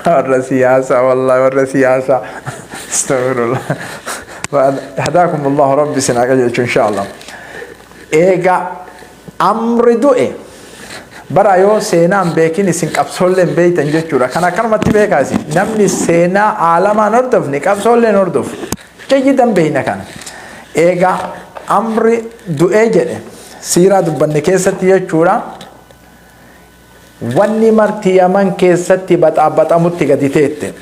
Warra siyaasaa, wallahi warra siyaasaa. Astaghfirullah. Hadaakum Allahu, Rabbi isin haa qajeelchu insha Allah. Eega Amri du'e bara yoo seenaan beekin isin qabsoollee hin beektan jechuudha. Kan akkanumatti beekaa isin. Namni seenaa aalamaan hordofne qabsoollee hin hordofu. Jayyidan beeyna kana. Eega Amri du'ee jedhe siiraa dubbanne keessatti jechuudha. Wanni marti Yaman keessatti baxaabaxamutti gadi teette.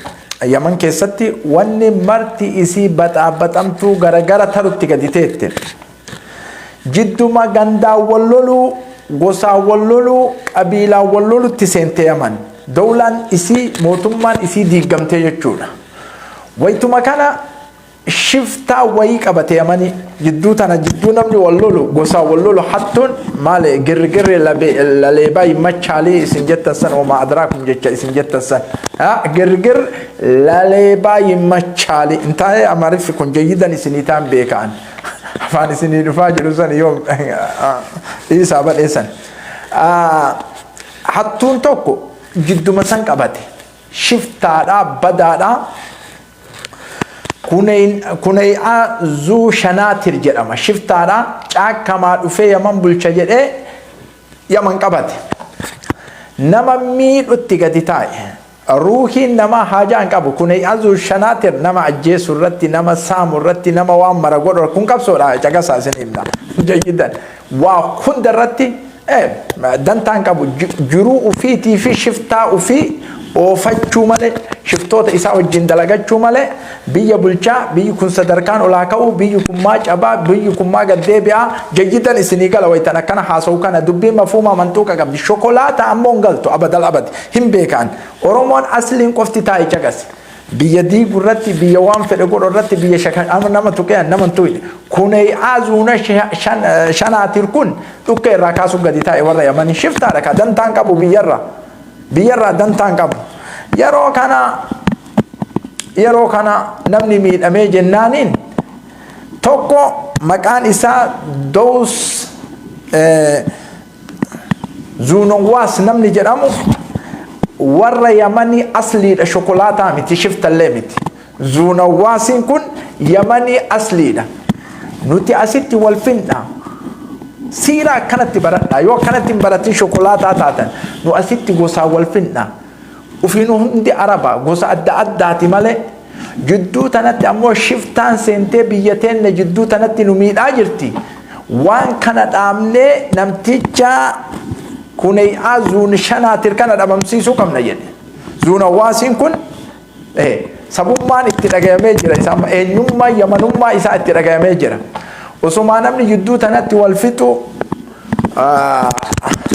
Yaman keessatti wanni marti isii baxaabaxamtuu garagara tarutti gadi teette. Jidduma gandaan wal loluu, gosaan wal loluu, qabiilaan wal lolutti seente Yaman. Dowlaan isii, mootummaan isii diiggamtee jechuudha. Waytuma kana shiftaa wayii qabate Yamanii. Jidduu tana jidduu namni wal lolu, gosaan wal lolu, hattuun maali, girgirri laleebaa yimmachaalii isin jettan san, wamaa adraakum jecha isin jettan san. Girgir laleebaa yimmachaalii hin taa'ee Amaariffi kun jayyidan isinii ta'an beekaan. Afaan isinii dhufaa jiru san yoom dhiisaa badheessan. Hattuun tokko jidduma san qabate. Shiftaadhaa, badaadhaa. Kuney'aa Zuu Shanaatir jedhama. Shiftaadha. Caakkamaa dhufee Yaman bulcha jedhee Yaman qabate. Nama miidhutti gadi taa'e. Ruuhiin namaa haajaa hin qabu. Kuney'aa Zuu Shanaatir nama ajjeesu irratti, nama saamu irratti, nama waan mara godhu. Kun qabsoodha. Caqasaa isin himna. Jayyidan. Waa hunda irratti dantaa hin qabu. Jiruu ufiitii fi shiftaa ufii oofachuu malee, shiftoota isaa wajjin dalagachuu malee, biyya bulchaa, biyyi kun sadarkaan olaa ka'uu, biyyi kun maa cabaa, biyyi kun maa gad deebi'aa, jayyidan isinii gala waytan akkana haasa'u kana. Dubbiin mafuumaa manxuuqa qabdi. Shokolaata ammoo hin galtu abadal abadi. Hin beekaan. Oromoon asliin qofti taa'e caqasi. Biyya diigu irratti, biyya waan fedhe godhu irratti, biyya shaka nama tuqee nama hin tuqne. Kuney'aa zuuna shanaatir kun dhukkee irraa kaasuu gadi taa'e warra Yamanii. Shiftaadha ka dantaan qabu biyyarraa. Biyyarraa dantaan qabu. Yeroo kana namni miidhamee jennaaniin tokko maqaan isaa Dows Zuunowaas namni jedhamu warra Yamanii asliidha, shokolaataa miti, shiftallee miti. Zuunowaasiin kun Yamanii asliidha. Nuti asitti wal finna. Siiraa akkanatti baradha. Yoo akkanatti hin baratin shokolaataa taatan, nu asitti gosaan wal finna. Ufiinuu hundi Araba, gosa adda addaati malee. Jidduu tanatti ammoo shiftaan seentee biyya teenna jidduu tanatti nu miidhaa jirti. Waan kana dhaabnee namticha Kuney'aa Zuun Shanaatir kana dhabamsiisuu qabna jedhe. Zuunawaasiin kun sabummaan itti dhagayamee jira. Isaan eenyummaa Yamanummaa isaa itti dhagayamee jira. Osumaa namni jidduu tanatti wal fixu,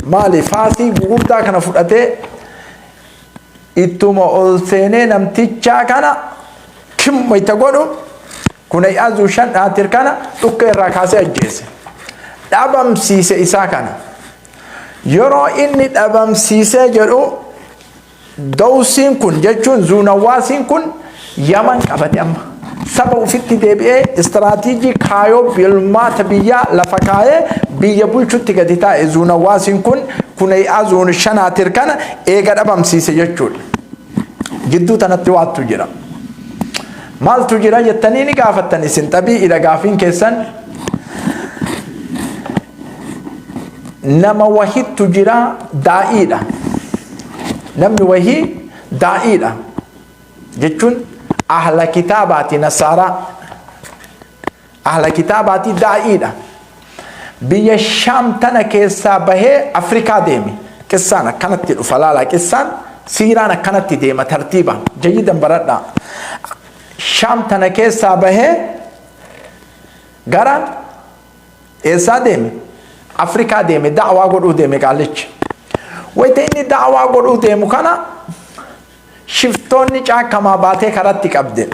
maali, faasii gugurdaa kana fudhatee ittuma ol seenee namtichaa kana kimma itti godhu, Kunay'aa Zuu Shanaatir kana dhukkee irraa kaasee ajjeese. Dhabamsiise isaa kana. Yeroo inni dhabamsiisee jedhu, Dawsiin kun jechuun Zuunawaasiin kun Yaman qabate amma. Saba ofitti deebi'ee istiraatiijii kaayoo bilmaata biyyaa lafa kaayee biyya bulchutti gadi taa'e. Zuunawaasiin kun Kunay'aa Zuun Shanaatir kana eega dhabamsiise jechuudha. Jidduu tanatti waattu jira. Maaltu jira jettanii ni gaafattan isin, xabii'idha gaafiin keessan. Nama wahittu jira, daa'iidha. Namni wahii daa'iidha jechuun ahla kitaabaati, nasaaraa. Ahla kitaabaati, daa'iidha. Biyya Shaam tana keessaa bahee Afrikaa deeme. Qissaan akkanatti dhufa, laala, qissaan siiraan akkanatti deema tartiibaan. Jayyidan baradhaa. Shaam tana keessaa bahee gara eessaa deeme? Afrikaa deeme, da'waa godhuu deeme qaallichi. Wayita inni da'waa godhuu deemu kana shiftoonni caakkamaa baatee karatti qabde.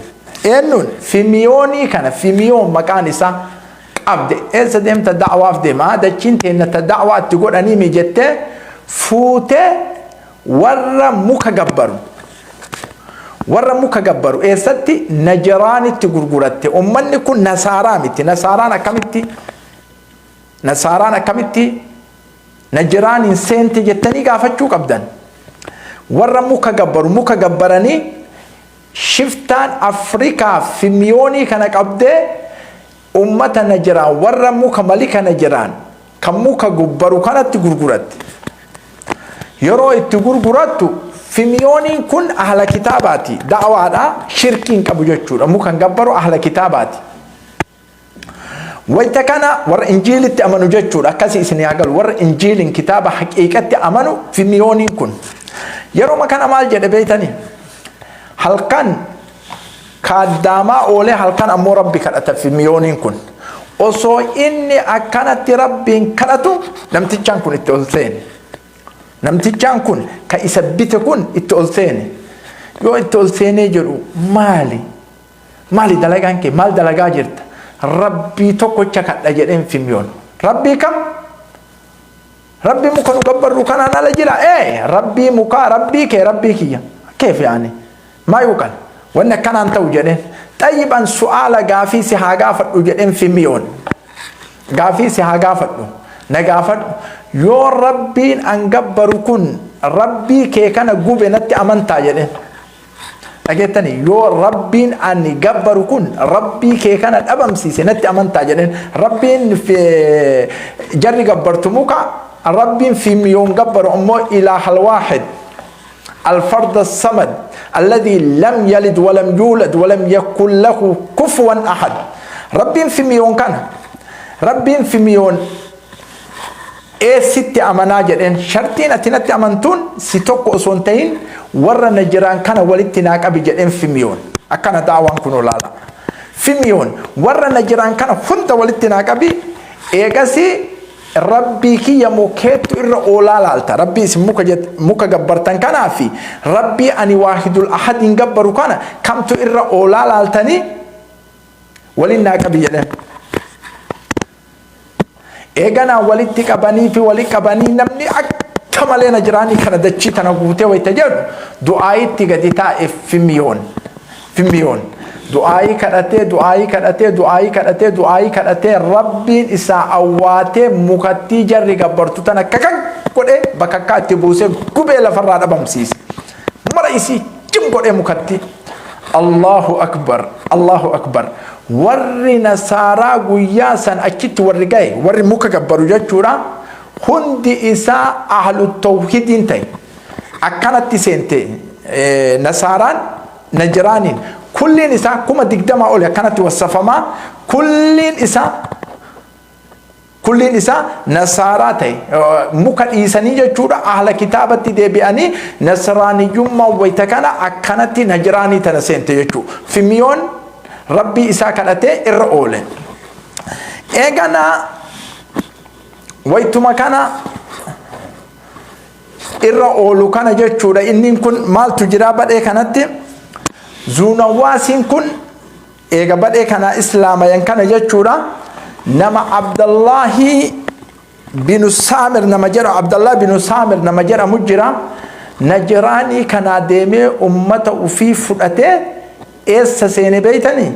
Eenyuun? Fimiyoonii kana, Fimiyoon maqaan isaa, qabde. Eessa deemta? Da'waaf deema. Dachiin teenna ta da'waa itti godhanii mi jettee fuutee warra muka gabbaru. Warra muka gabbaru eessatti? Najaraanitti gurguratte. Uummanni kun nasaaraa miti. Nasaaraan akkamitti? Nasaaraan akkamitti Najiraaniin seente jettanii gaafachuu qabdan. Warra muka gabbaru muka gabbaranii shiftaan Afrikaa Fimiyoonii kana qabdee ummata Najiraan, warra muka malika Najiraan kan muka gabbaru kanatti gurguratte. Yeroo itti gurgurattu, Fimiyooniin kun ahla kitaabaati, da'waadha, shirkiin qabu jechuudha. Muka gabbaru, ahla kitaabaati. Wayta kana warra Injiilitti amanu jechuudha. Akkasii isin haa galu. Warra Injiiliin kitaaba haqiiqatti amanu Fimiyooniin kun. Yeroo kana maal jedhe beeytanii? Halkan kaaddaamaa oolee, halkan ammoo Rabbi kadhata Fimiyooniin kun. Osoo inni akkanatti Rabbiin kadhatu, namtichaan kun itti ol seene. Namtichaan kun ka isa bite kun itti ol seene. Yoo itti ol seenee jedhu, "Maali? Maali dalagaan kee? Maal dalagaa jirta?" "Rabbii tokkocha kadha," jedheen Fimiyoon. "Rabbii kam? Rabbii muka nu gabbarru kanaan ala jira?" "Ee, rabbii mukaa, rabbii kee, rabbii kiyya. Keef yaani? Maa yuuqan? Wanni akkanaan ta'u," jedheen. "Xayyiban, su'aala gaafii si haa gaafadhu," jedheen Fimiyoon. "Gaafii si haa gaafadhu. Na gaafadhu. Yoo Rabbiin an gabbaru kun rabbii kee kana gube, natti amantaa?" jedheen. Dhageettani? "Yoo Rabbiin ani gabbaru kun rabbii kee kana dhabamsiise, natti amantaa?" jedheen. Rabbiin jarri gabbartu muka, Rabbiin Fimiyoon gabbaru ammoo إله الواحد الفرد الصمد الذي لم يلد ولم يولد ولم يكن له كفوا أحد. Rabbiin Fimiyoon kana, Rabbiin Fimiyoon eessitti amanaa jedheen. "Shartiin ati natti amantuun si tokko osoo hin ta'in, warra na jiraan kana walitti naa qabi," jedheen Fimiyoon. Akkana daawaan kun olaala. "Fimiyoon, warra na jiraan kana hunda walitti naa qabi, eegasii Rabbii kiyya mukeettu irra oolaa laalta. Rabbii isin muka gabbartan kanaa fi rabbii ani واحد الأحد iin gabbaru kana kamtu irra oolaa laaltanii, waliin naa qabi," jedheen. Eeganaa walitti qabanii fi walitti qabanii, namni akka malee na jiraanii kana dachii tana guutee wayita jedhu, du'aayitti gadi taa'e Fimiyoon. Fimiyoon du'aayii kadhatee, du'aayii kadhatee, du'aayii kadhatee, du'aayii kadhatee, Rabbiin isaa awwaatee, mukattii jarri gabbartu tana kakan godhee, bakakkaa itti buusee, gubee lafarraa dhabamsiise. Mara isii jim godhee mukattii. الله أكبر، الله أكبر. Warri nasaaraa guyyaa san achitti warri gahe, warri muka gabbaru jechuudha, hundi isaa ahlu tawhidiin ta'e. Akkanatti seente nasaaraan Najiraaniin. Kulliin isaa 20,000 oli akkanatti wasafamaa. Kulliin isaa nasaaraa ta'e. Muka dhiisanii jechuudha, ahla kitaabatti deebi'anii nasraaniyyummaa wayita kana akkanatti Najiraanii tana seente jechuudha. Fimiyoon Rabbii isaa kadhatee irra oole. Eeganaa waytuma kana irra oolu kana jechuudha, inni kun maaltu jira badhee kanatti? Zuunawaasiin kun eega badhee kana islaamayan kana jechuudha, nama Abdallahi binu Saamir nama jedhamu, Abdallah binu Saamir nama jedhamu jira. Najiraanii kanaa deemee ummata ufii fudhatee eessa seene beeytanii?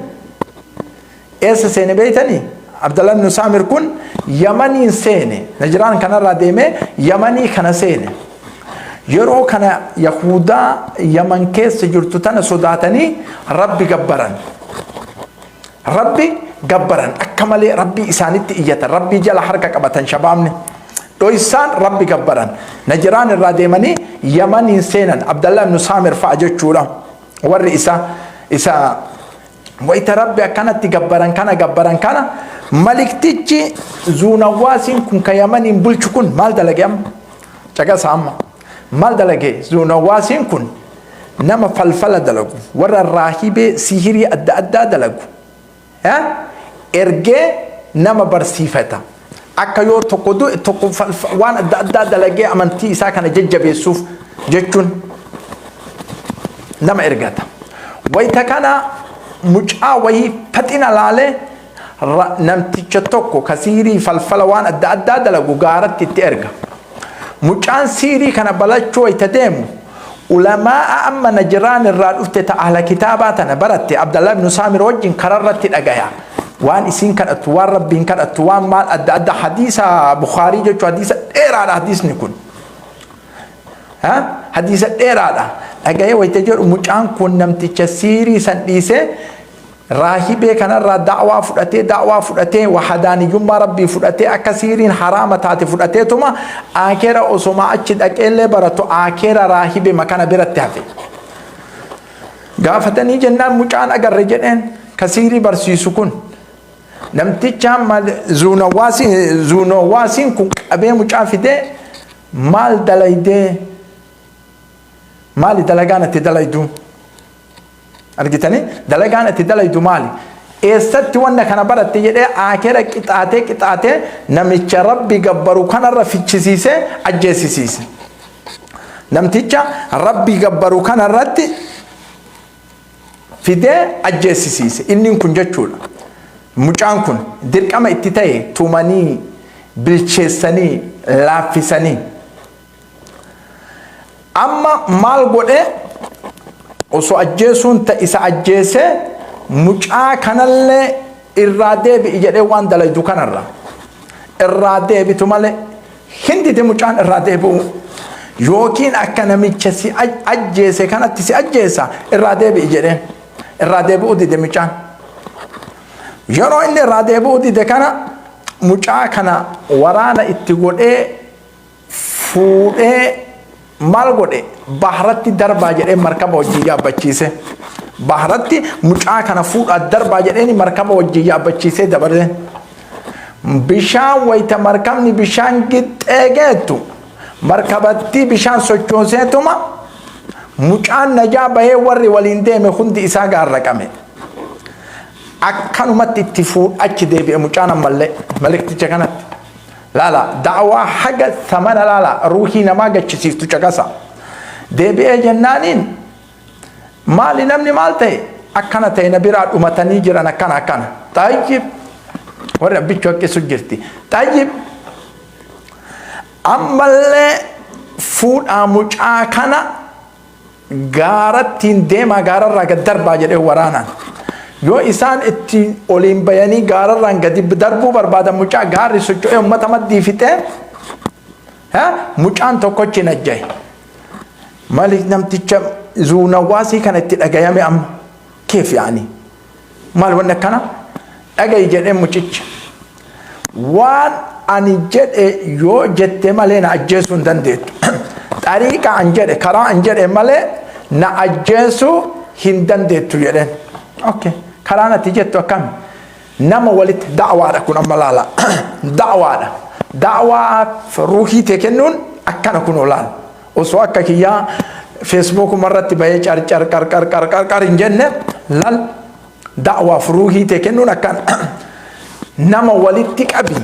Eessa seene beeytanii? Abdallah binu Saamir kun Yamaniin seene. Najiraan kanarraa deemee Yamanii kana seene. Yeroo kana Yahudaa Yaman keessa jirtu tana sodaatanii Rabbi gabbaran. Rabbi gabbaran akka malee, Rabbii isaanitti iyyatan, Rabbii jala harka qabatan. Shabaabni dhoysaan Rabbi gabbaran. Najiraan irraa deemanii Yamaniin seenan, Abdallah ibn Saamir fa'a jechuudha. Warri isa wayita Rabbi akkanatti gabbaran kana gabbaran kana, maliktichi Zuunawaasiin kun ka Yamaniin bulchu kun maal dalage amma? Caqasa amma. Maal dalage Zuunawaasiin kun? Nama falfala dalagu, warra raahibee sihirii adda addaa dalagu ergee nama barsiifata. Akka yoo tokko du'e, tokko waan adda addaa dalagee amantii isaa kana jajjabeessuuf jechuun nama ergata. Wayita kana mucaa wayii faxina laalee, namticha tokko ka siirii falfala waan adda addaa dalagu gaaratti itti erga. Mucaan siirii kana balachuu wayita deemu, ulamaa'a amma Najiraan irraa dhufte ta ahla kitaabaa tana baratte Abdallah ibn Saamir wajjin kararratti dhagaya. Waan isiin kadhattu, waan Rabbiin kadhattu, waan maal adda addaa, hadiisa Bukaarii jechuun hadiisa dheeraadha hadiisni kun. Hadiisa dheeraadha. Dhaga'ee wayita jedhu mucaan kun namticha siirii san dhiisee raahibee kanarraa da'waa fudhatee, da'waa fudhatee, wahadaaniyyummaa Rabbii fudhatee, akka siiriin haraama taate fudhateetuma aakeera osoma achi dhaqeellee baratu aakeera raahibee makana biratti hafe. Gaafatanii jennaan mucaan agarre jedheen ka siirii barsiisu kun. Namticha Zuunawaasiin kun qabee mucaa fidee, maal dalaydee, maali dalagaan ati dalaydu? Argitanii, dalagaan ati dalaydu maali? Eessatti wanna kana baratte jedhee akeera qixaatee qixaatee namicha Rabbi gabbaru kanarra fichisiisee ajjeesisiise. Namticha Rabbi gabbaru kanarratti fidee ajjeesisiise inni kun jechuudha. Mucaan kun dirqama itti ta'e tumanii bilcheessanii laaffisanii. Amma maal godhee, osoo ajjeesuun isa ajjeesee mucaa kanallee irraa deebi'i jedhee, waan dalaydu kanarra irraa deebitu malee hin dide mucaan irraa deebi'u, yookiin akka namicha si ajjeese kanatti si ajjeesa, irraa deebi'i jedheen. Irraa deebi'uu dide mucaan. Yeroo inni irraa deebi'uu dide kana mucaa kana waraana itti godhee fuudhee maal godhe? Baharatti darbaa jedhee markaba wajjin yaabbachiise. Baharatti mucaa kana fuudhaa darbaa jedheen markaba wajjin yaabbachiisee dabarse. Bishaan wayita markabni bishaan gixxee geettu markabattii bishaan sochooseetuma mucaan najaa bahee, warri waliin deeme hundi isaa gaarraqame. Akkanumatti itti fuudh achi deebi'e mucaan ammallee malikticha kanatti. Laala, da'waa haga samana, laala, ruuhii namaa gachisiiftu caqasa. Deebi'ee jennaaniin, maali, namni maal ta'e, akkana ta'e, na biraa dhumatanii jiran, akkana akkana. Xayyib, warri abbichuu haqqisu jirti. Xayyib, ammallee fuudhaa mucaa kana gaarattiin deemaa, gaararraa gad darbaa jedhee waraanaan. Yoo isaan itti oliin bayanii gaararraan gadi darbuu barbaadan mucaa gaarri socho'ee uummata maddii fixee mucaan tokkochi najjaye. Malik namticha Zuunawaasii kana itti dhagayame amma keef yaanii. Maal wanni akkana? Dhagayi jedhee mucicha. Waan ani jedhe yoo jette malee na ajjeesuu hin dandeettu. Xariiqa an jedhe, karaa an jedhe malee na ajjeesuu hin dandeettu jedheen. Okay. Karaan ati jettu akkami? Nama walitti da'waadha kun amma, laala. Da'waadha. Da'waa ruuhii tee kennuun akkana kun olaala. Osoo akka kiyyaa Feesbuukuma irratti bahee carcar qarqar qarqar qar hin jenne, lal, da'waaf ruuhii tee kennuun akkana. Nama walitti qabi.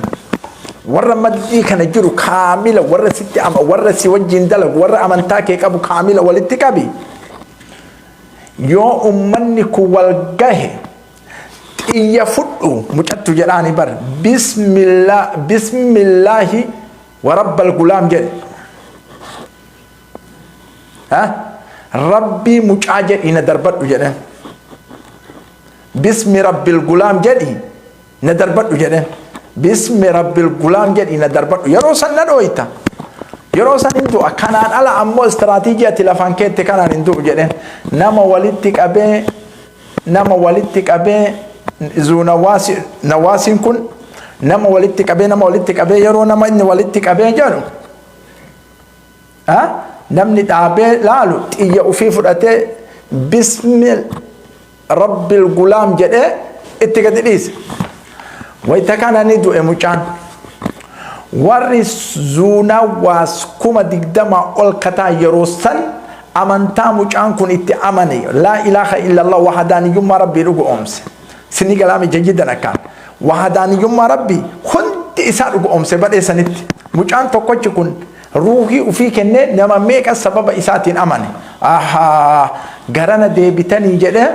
Warra maddii kana jiru kaamila, warra sitti ama, warra si wajjin dalagu, warra amantaa kee qabu kaamila walitti qabi. Yoo ummanni kun wal gahe xiyya fudhu mucattu jedhaani bar, bismillah bismillaahi wa rabbal gulaam jedhe. Rabbii mucaa jedhi na darbadhu jedheen. Bismi rabbil gulaam jedhi na darbadhu jedheen. Bismi rabbil gulaam jedhi na darbadhu. Yeroo san na dhooyta. Yeroo san hin du'a. Kanaan ala ammoo istiraatiijii ati lafaan keette kanaan hin du'u jedheen. Nama walitti qabee, nama walitti qabee, Zuunawaasiin kun nama walitti qabee, nama walitti qabee, yeroo nama inni walitti qabee jedhu namni dhaabee laalu xiyya ofii fudhatee bismi rabbil gulaam jedhee itti gadi dhiise. Wayita kana ni du'e mucaan. Warri Zuunawaas 20,000 ol kataa yeroo san amantaa mucaan kun itti amane, laa ilaaha illallah, wahadaaniyyummaa Rabbii dhugu oomse. Sinni galaami jayyidan akkaan. Wahadaaniyyummaa Rabbii hundi isaa dhugu oomse badheessanitti. Mucaan tokkochi kun ruuhii ufii kennee nama meeqa sababa isaatiin amane. Ahaa, garana deebitanii jedhee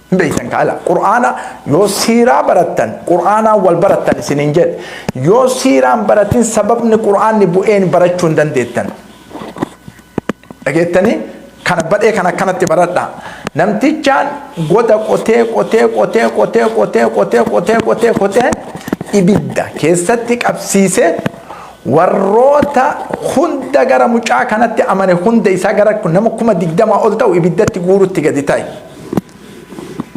hin beektan kaala. Qur'aana yoo siiraa barattan qur'aanaan wal barattan isiniin jedhe. Yoo siiraan baratin sababni qur'aanni bu'een barachuu hin dandeettan. Dhageettanii, kana badhee kana akkanatti baradha. Namtichaan goda qotee qotee qotee qotee qotee qotee qotee qotee qotee ibidda keessatti qabsiisee Warroota hunda gara mucaa kanatti amane hunda isaa gara nama 20,000 ol ta'u ibiddatti guurutti gadi taa'e.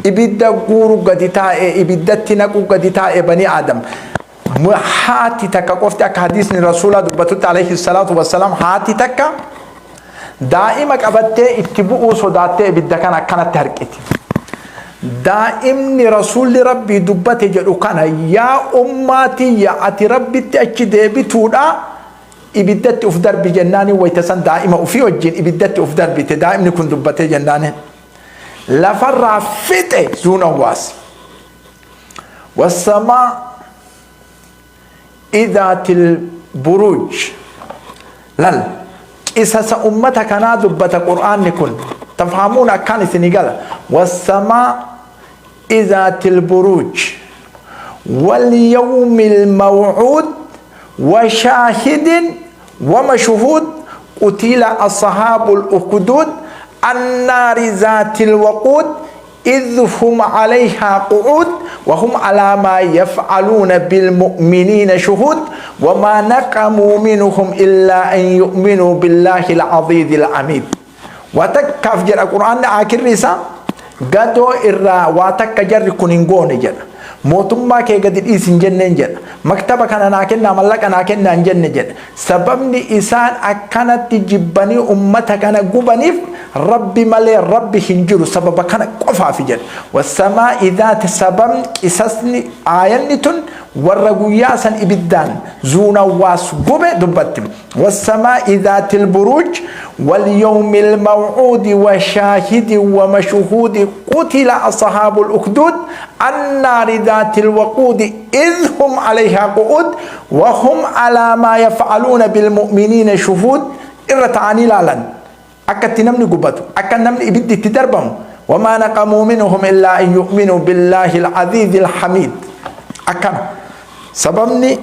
Ibidda guuru gadi taa'e, ibiddatti naqu gadi taa'e banii Aadam. Haati takka qofti akka hadiisni Rasuulaa dubbatutti alayhi salaatu wassalaam haati takka daa'ima qabattee itti bu'uu sodaattee ibidda kana akkanatti harqiti. Daa'imni Rasuulli Rabbii dubbate jedhu kana yaa ummaa tiyya ati Rabbitti achi deebituudha ibiddatti uf darbi jennaani wayta san daa'ima ufii wajjin ibiddatti uf darbite daa'imni kun dubbatee jennaani lafarraa fixe zuunawwaas. Wassamaa idaatil buruuj lal qisasa ummata kanaa dubbata qur'aanni kun tafhamuun akkaan isinii gala wassamaa idaatil buruuj wal yawmil maw'uud wa shaahidin wa mashhuud qutila ashaabul ukhdud annaari zaatil waquud إذ هم عليها قعود وهم على ما يفعلون بالمؤمنين شهود وما نقموا منهم إلا أن يؤمنوا بالله العزيز الحميد. وتكف جرى القرآن آخر رسا قدو إرى وتك جر كننغون جرى mootummaa kee gadi dhiisi hin jenneen jedha. Maktaba kana naa kennaa mallaqa naa kennaa hin jenne jedha. Sababni isaan akkanatti jibbanii ummata kana gubaniif Rabbi malee Rabbi hin jiru sababa kana qofaafi jedha. Wassamaa'i dhaati sababni qisasni aayanni tun warra guyyaa san ibiddaan zuunawwaas gube dubbatti. Wassamaa'i dhaatil buruuj wal yawmil maw'uudi wa shaahidi wa mashuhuudi qutila ashaabul ukduud annaari dhaatil waquudi idh hum alayhaa qu'uud wa hum alaa maa yaf'aluuna bil mu'miniina shuhuud irra ta'anii ilaalan. Akka itti namni gubatu, akka namni ibiddi itti darbamu. Wamaa naqamuu minhum illaa an yu'minuu billaahi al-aziizi al-hamiid. Akkana. Sababni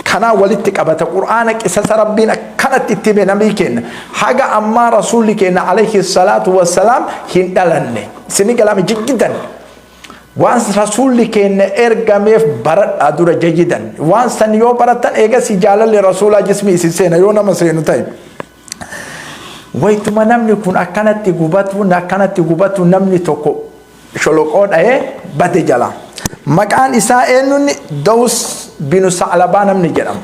kanaa walitti qabata Qur'aana qisasa Rabbiin akkanatti itti hime nabii keenya. Haga ammaa Rasuulli keenya alayhi salaatu wassalaam hin dhalanne. Isinii galaame jiggidan. Waan Rasuulli keenya ergameef baradhaa dura jayidan. Waan san yoo baratan eegasii jaalalli Rasuulaa jismii isin seena yoo nama seenu ta'e. Waytuma namni kun akkanatti gubatu akkanatti gubatu namni tokko sholoqoo dha'ee bade jala. Maqaan isaa eenyunni Daws binu Sa'labaa namni jedhamu.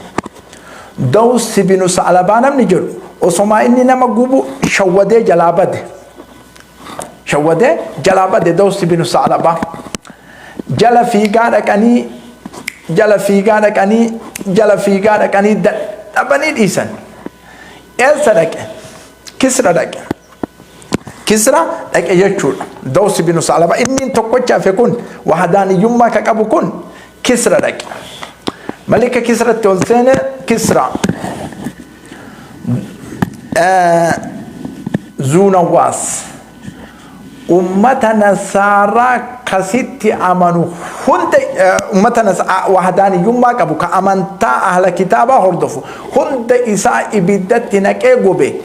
Daws binu Sa'labaa namni jedhu osomaa inni nama gubu shawwadee jalaa bade. Shawwadee jalaa bade Daws binu Sa'labaa. Jala fiigaa dhaqanii jala fiigaa dhaqanii jala fiigaa dhaqanii dadhabanii dhiisan. Eessa dhaqe? Kisra dhaqe. Kisra dhaqe jechuudha. Dawsi binu Sa'laba inni tokkocha hafe kun wahdaaniyyummaa ka qabu kun Kisra dhaqe. Malika Kisratti ol seene Kisra. Zuunawaas. Ummata nasaaraa kasitti amanu hunda ummata wahdaaniyyummaa qabu ka amantaa ahla kitaabaa hordofu hunda isaa ibiddatti naqee gube.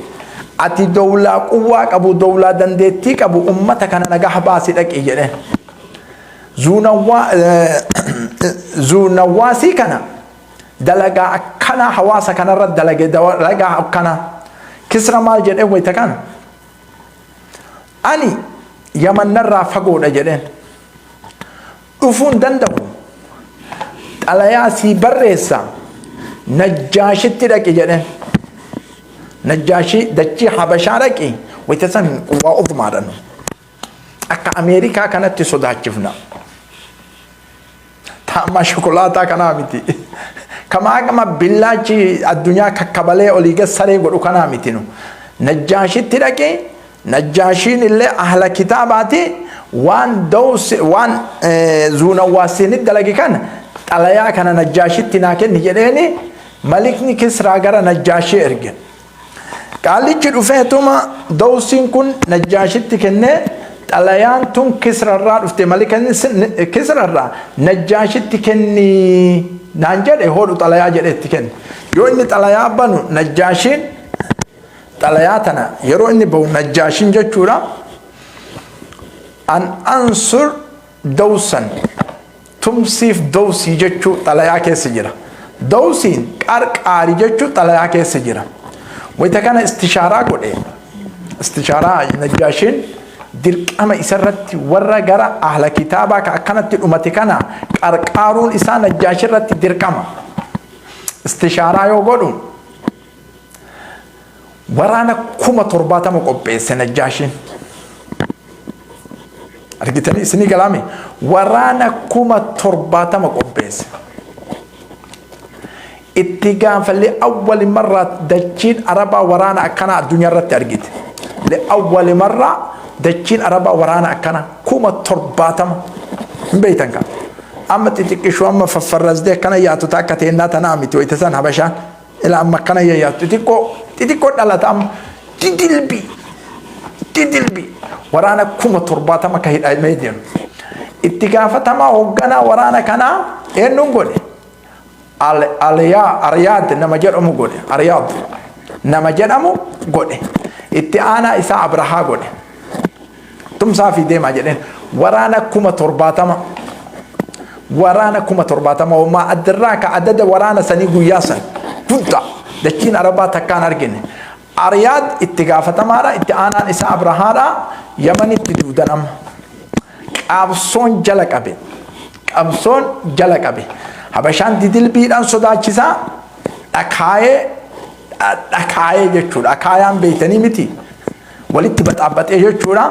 Ati dowlaa quwwaa qabu dowlaa dandeettii qabu ummata kana nagaha baasi dhaqi jedheen. Zuunawaasii kana dalagaa akkanaa hawaasa kanarra dalage dalagaa akkanaa. Kisra maal jedhee wayita kana? Ani Yaman narraa fagoodha jedheen. Dhufuu hin danda'u. Xalayaa sii barreessa. Najjaashitti dhaqi jedheen. Najjaashii dachii Habashaa dhaqi. Wayita san quwwaa ofumaadha. Akka Ameerikaa kanatti sodaachifna. Taammaa shokolaataa kanaa miti. Kama akkama billaachi addunyaa kakkabalee olii gad saree godhu kanaa miti nu. Najjaashitti dhaqi. Najjaashiin illee ahla kitaabaati waan dawsi waan zuunawwaasiinit dalage kana xalayaa kana Najjaashitti naa kenni jedheeni malikni Kisraa gara Najjaashii erge. Qaallichi dhufeetuma dawsiin kun Najjaashitti kennee xalayaan tun Kisrarraa dhufte malika Kisrarraa Najjaashitti kenni naan jedhe hodhu xalayaa jedhe itti kenne. Yoo inni xalayaa banu Najjaashiin xalayaa tana yeroo inni bahu Najjaashiin jechuudha. An ansur dawsan tumsiif dawsii jechuu xalayaa keessa jira. Dawsiin qarqaari jechuun xalayaa keessa jira. Wayita kana istishaaraa godhe. Istishaaraa Najjaashiin dirqama isarratti warra gara ahla kitaabaa ka akkanatti dhumate kana qarqaaruun isaa Najjaashirratti dirqama. Istishaaraa yoo godhu waraana 70,000 qopheesse Najjaashiin. Argitanii isinii galaame, waraana 70,000 qopheesse. Itti gaafa li'awwali marraa dachiin Arabaa waraana akkanaa addunyaa irratti argite. Li'awwali marraa dachiin Arabaa waraana akkanaa 70,000 hin beektan kan. Amma xixiqqishuu amma faffarrasdee akkana yaatu akka teennaa tanaa miti wayita san Habashaan. Ila amma akkana yaatu xixiqqoo xixiqqoo dhalata amma didilbii didilbii waraana 70,000 ka hidhamee jiru. Itti gaafatamaa hoogganaa waraana kanaa eenyuun godhe? Aliyaa Ariyaad nama jedhamu godhe. Ariyaad nama jedhamu godhe. Itti aanaa isaa Abrahaa godhe. Tumsaa fi deemaa jedheen waraana 70,000. Waraana 70,000 homaa addirraa ka adada waraana sanii guyyaa san guddaa dachiin Arabaa takkaan argine. Ariyaad itti gaafatamaadha. Itti aanaan isaa Abrahaadha. Yamanitti duudan amma. Qabsoon jala qabe. Qabsoon jala qabe. Habashaan didilbiidhaan sodaachisaa dhakaayee dhakaayee jechuudha. Dhakaayaan beeytanii miti. Walitti baxaabbaxee jechuudha.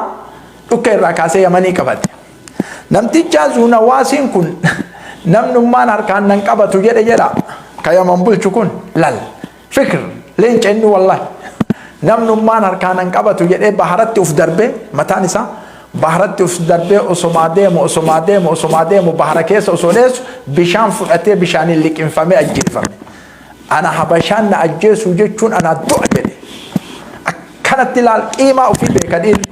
Dhukka irraa kaasee Yamanii qabate. Namticha Zuunawaasiin kun namnummaan harkaan nan qabatu jedhe jedha. Ka Yaman bulchu kun lal. Fikir leenca inni wallahi. Namnummaan harkaan nan qabatu jedhee baharatti uf darbee, mataan isaa baharatti uf darbee, osomaa deemu, osomaa deemu, osomaa deemu, bahara keessa osoo dheessu bishaan fudhatee bishaaniin liqinfamee ajjeefame. Ana Habashaan na ajjeesuu jechuun ana du'a jedhe. Akkanatti ilaal, qiimaa ofii beeka dhiirri.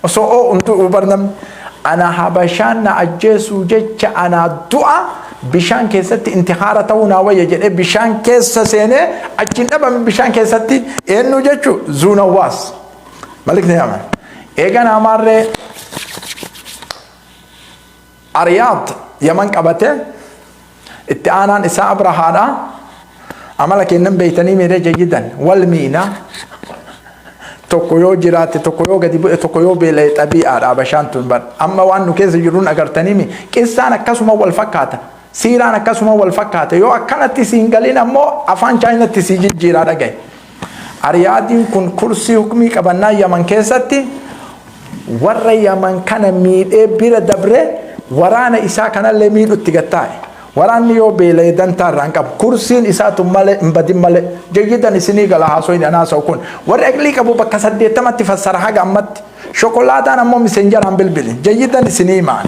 Osoo oo'uun du'uu bar namni. Ana Habashaan na ajjeesuu jecha ana du'a, bishaan keessatti intihaara ta'uu naa wayya jedhee bishaan keessa seenee achiin dhabame bishaan keessatti. Eenyu jechuu? Zuunawaas. Malikni Yaman. Eegan amaarree Ariyaad Yaman qabate, itti aanaan isaa Abrahaadha. Amala kennan beeytanii miiree jayyidan wal miina. Tokko yoo jiraate, tokko yoo gadi bu'e, tokko yoo beela'e, xabii'aadha Habashaan tun bar. Amma waan nu keessa jirruun agartanii mi? Qissaan akkasuma wal fakkaata. Siiraan akkasuma wal fakkaata. Yoo akkanatti siin galin ammoo afaan Chaayinatti sii jijjiiraa dhagaye. Ariyaadiin kun kursii hukmii qabannaa Yaman keessatti warra Yaman kana miidhee bira dabre waraana isaa kanallee miidhutti gattaa'e. Waraanni yoo beela'e dantaa irraa hin qabu. Kursiin isaa tun malee hin badin malee. Jayyidan isinii gala haasoo hin haasa'u kun. Warri aqlii qabu bakka 80tti fassara haga ammatti. Shokolaataan ammoo miseenjaraan bilbili. Jayyidan isinii himaan.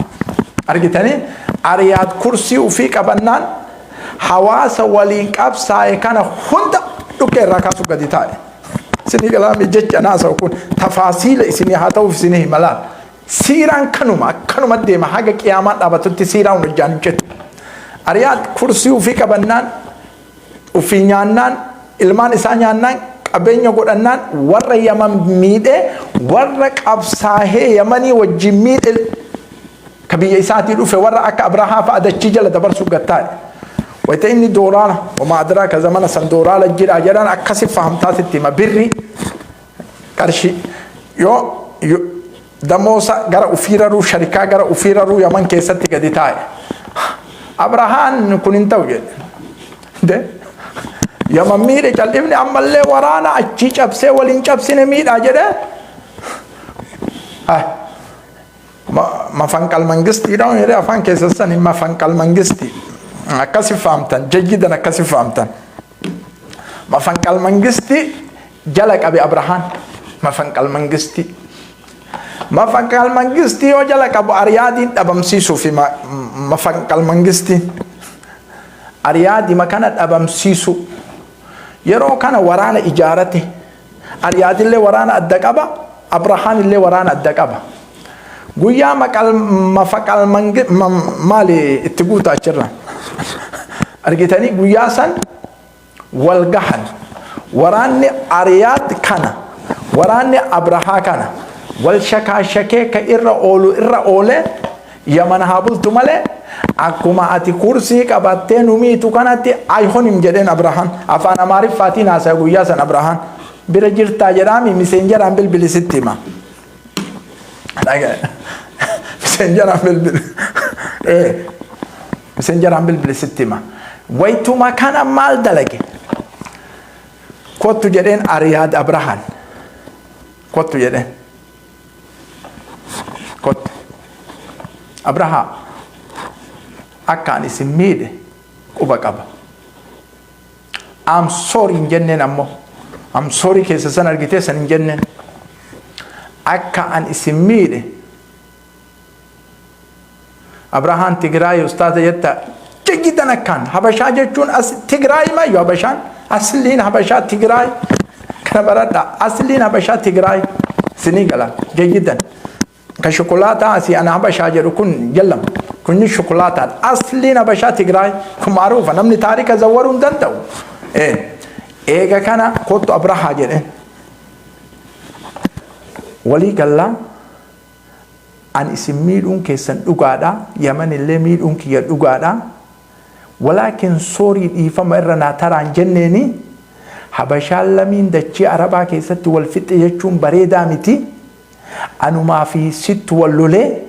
Argitanii Ariyaad kursii ofii qabannaan hawaasa waliin qabsaa'e kana hunda dhukkee irraa kaasuu gadi taa'e. Isinii galaame jecha haasa'u kun tafaasiila isinii haa ta'uuf isinii himalaan. Siiraan kanuma akkanuma deema, haga qiyaamaan dhaabatutti siiraan hojjaan hin citu. Ariyaad kursii ofii qabannaan, ofii nyaannaan, ilmaan isaa nyaannaan, qabeenya godhannaan warra Yaman miidhee, warra qabsaahee Yamanii wajjin miidhe, ka biyya isaatii dhufe, warra akka Abrahaa fa'a dachii jala dabarsuu gattaa'e. Wayita inni dooraala homaa adiraa ka zamana san dooraala jira jedhan akkasi fahamtaa sitti hima, birri qarshii yoo damoosa gara ufii raruu, sharikaa gara ufii raruu Yaman keessatti gadi taa'e. Abrahaan kun hin ta'u jedhe. Yaman miidhe cal'ifni ammallee waraana achii cabsee waliin cabsine miidhaa jedhe. Mafanqal mangistiidha jedhee afaan keessa sani mafanqal mangistii akkasi fahamtan, jayyidan akkasi fahamtan. Mafanqal mangistii jala qabe Abrahaan. Mafanqal mangistii. Mafanqal mangistii yoo jala qabu Ariyaadiin dhabamsiisuu fi mafanqal mangistii. Ariyaadima kana dhabamsiisuu. Yeroo kana waraana ijaarate. Ariyaadillee waraana adda qaba. Abrahaan illee waraana adda qaba. Guyyaa maqal mafaqal mangi maali itti guuta achirra. Argitanii guyyaa san wal gahan. Waraanni Ariyaad kana, waraanni Abrahaa kana wal shakaashakee ka irra oolu irra oolee Yaman haa bultu malee. Akkuma ati kursii qabattee nu miitu kanatti ayhonim jedheen Abrahaan. Afaan Amaariffaatiin haasa'e guyyaa san Abrahaan. Bira jirtaa jedhaami miseenjaraan bilbili sitti hima. Miseenjaraan bilbili. Miseenjaraan bilbili sitti hima. Waytuma kana maal dalage? Kottu jedheen Ariyaad Abrahaan. Kottu jedheen. Kottu. Abrahaa akka ani isin miidhe quba qaba. I'm sorry hin jenneen ammoo. I'm sorry keessa san argitee san hin jenneen. Akka an isin miidhe Abrahaan Tigraay ustaaza jetta jayyidan akkaan Habashaa jechuun as Tigraay maayyu Habashaan asliin Habashaa Tigraay kana baradha asliin Habashaa Tigraay isinii gala jayyidan ka shukulaataa asii ana Habashaa jedhu kun jallam kunni shukulaataadha asliin Habashaa Tigraay kun maaruufa namni taarika zawwaruu hin danda'u eega kana kottu Abrahaa jedheen walii gallaa An isin miidhuun keessan dhugaadha, Yaman illee miidhuun kiyya dhugaadha. Walaakin soorii dhiifama irra naa taraa hin jenneeni. Habashaan lamiin dachii Arabaa keessatti wal fixxe jechuun bareedaa miti. Anumaa fi sittu wal lolee.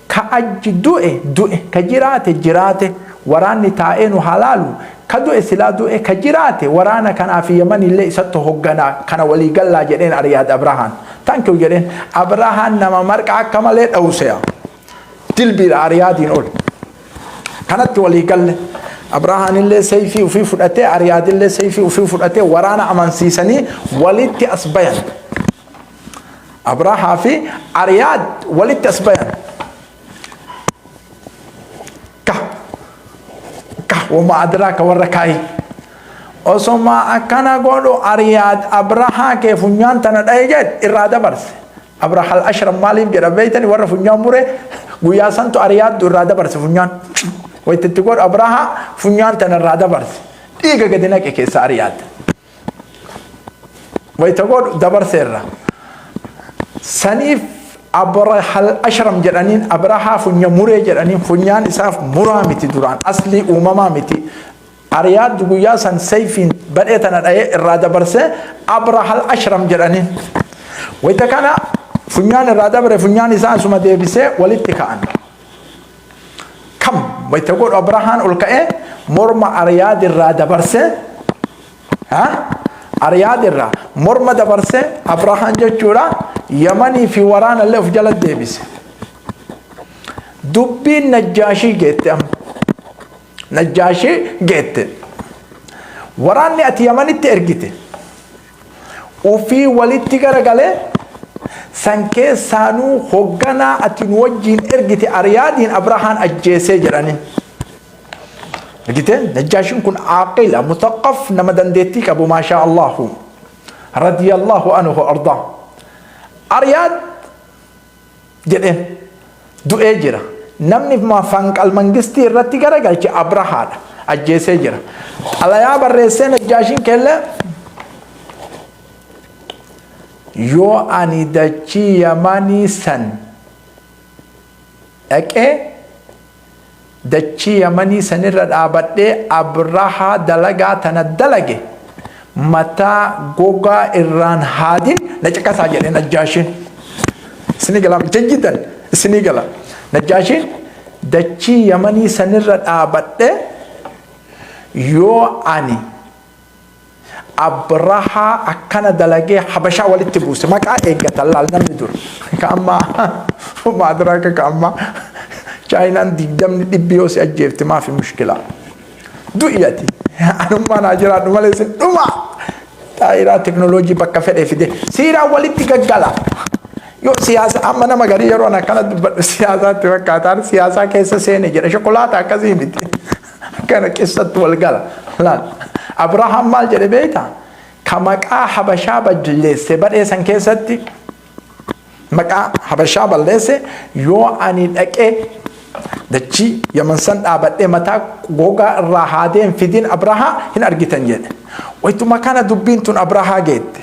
Ka ajji du'e du'e, ka jiraate jiraate, waraanni taa'ee nu haa laalu. Ka du'e silaa du'e, ka jiraate waraana kanaa fi Yamaniillee isattu hogganaa, kana walii gallaa jedheen Ariyaad Abrahaan. Thank you jedheen. Abrahaan nama marqa akka malee dha'u se'a. Dilbiidha Ariyaadiin ol. Kanatti walii galle. Abrahaan illee seeyfii ofii fudhatee Ariyaad illee seeyfii ofii fudhatee waraana amansiisanii walitti as bayan. Abrahaa fi Ariyaad walitti as bayan. Ka ka wama adraaka warra kaayi. Osoma akkana godhu Ariyaad Abrahaa kee funyaan tana dhaye jedhe irraa dabarse. Abrahal Ashram maaliif jedha beeytani warra funyaan mure guyyaa santu Ariyaaddu irraa dabarse funyaan. Wayta itti godhu Abrahaa funyaan tana irraa dabarse. Dhiiga gadi naqe keessa Ariyaad. Wayta godhu dabarse irra. Saniif Abrahal Ashram jedhaniin Abrahaa funya muree jedhaniin funyaan isaaf muraa miti duraan aslii uumamaa miti. Ariyaad guyyaa san sayfiin badhee tana dha'ee irraa dabarsee Abrahal Ashram jedhaniin. Wayta kana funyaan irraa dabre funyaan isaa asuma deebisee walitti ka'an. Kam wayta godhu Abrahaan ol ka'ee morma Ariyaad irraa dabarsee Ariyaad irraa morma dabarsee Abrahaan jechuudha Yamanii fi waraana illee of jala deebise. Dubbiin Najjaashii geette amma. Najjaashii geette. Waraanni ati Yamanitti ergite ufii walitti garagalee san keessaanuu hogganaa ati nu wajjiin ergite Ariyaadiin Abrahaan ajjeesee jedhaniin. Argitee Najjaashiin kun aaqila mutaqqaf nama dandeettii qabu maashaa Allahu radiyallahu anhu ardaa. Ariyaad jedheen du'ee jira. Namni fanqal mangistii irratti garagalche Abrahaadha. Ajjeesee jira. Xalayaa barreessee Najjaashiin kellee yoo ani dachii Yamanii san dhaqee dachii Yamanii sanirra dhaabadhee Abrahaa dalagaa tana dalage mataa gogaa irraan haadin na caqasaa jedhe Najjaashiin. Isinii gala jajjidan isinii gala. Najjaashiin dachii Yamanii sanirra dhaabadhee yoo ani Abrahaa akkana dalagee Habashaa walitti buuse maqaa eeggata laal namni dur ka ammaa maadiraaka ka ammaa Chaayinaan digdamni dhibbi yoo si ajjeefte maafi mushkilaa du'i ati anummaa naa jiraadhu malee sin dhuma xaayiraa teknooloojii bakka fedhe fide siiraan walitti gaggala yoo siyaasa amma nama garii yeroo akkana dubbadhu siyaasaatti fakkaataan siyaasaa keessa seene jedha shokolaata akkasii miti. Akkana qissatti wal gala. Laal. Abrahaam maal jedhe beektaa? Ka maqaa Habashaa balleesse badhee san keessatti maqaa Habashaa balleesse yoo ani dhaqee dachii Yaman san dhaabadhee mataa gogaa irraa haadee hin fidin Abrahaa hin argitan jedhe. Waytuma kana dubbiin tun Abrahaa geette.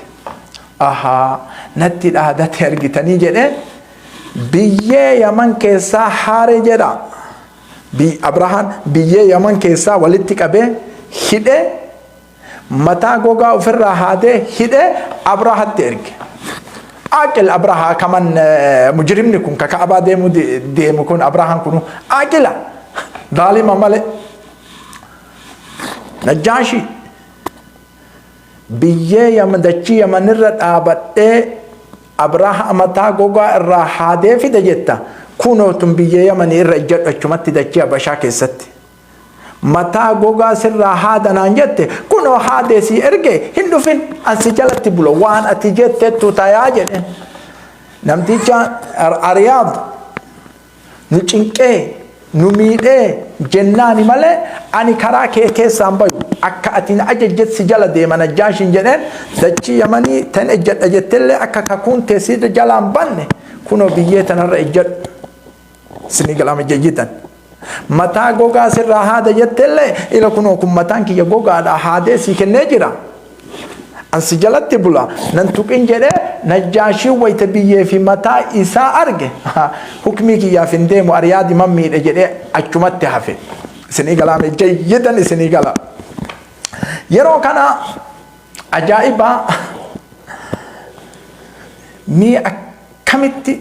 Ahaa natti dhaadate argitanii jedhee biyyee Yaman keessaa haare jedha. Abrahaan biyyee Yaman keessaa walitti qabee hidhee, mataa gogaa ofirraa haadee hidhee Abrahatti erge. Aqil Abrahaa kaman mujrimni kun ka Ka'abaa deemu deemu kun, Abrahaan kun aqila zaalima malee. Najjaashi, biyyee Yaman, dachii Yamanirra dhaabadhee Abraha mataa gogaa irraa haadee fide jetta. Kunoo tun biyyee Yamanii irra ijjadhu, achumatti dachii Habashaa keessatti. Mataa gogaa sirraa haadanaan jette, kunoo haadee sii erge, hin dhufin, ansi jalatti bula, waan ati jettettu tayaa jedheen. Namticha Ariyaad nu cinqee nu miidhee jennaani malee, ani karaa kee keessaan bayu, akka ati na ajajjet si jala deema Najjaashin jedheen. Dachii Yamanii tan ejjadha jettellee, akka kakuun tee si jalaan banne, kunoo biyyee tanarra ejjadhu. Isinii galama jejjitan. Mataa gogaa sirraa haada jettellee, ila kunoo kun mataan kiyya gogaadha, haadee sii kennee jira. Ansi jalatti bula, nan tuqin jedhee. Najjaashiin wayita biyyee fi mataa isaa arge, hukmii kiyyaaf hin deemu, Ariyaadi man miidhe jedhee achumatti hafe. Isinii galaame jayyidan, isinii gala. Yeroo kana ajaa'ibaa mii akkamitti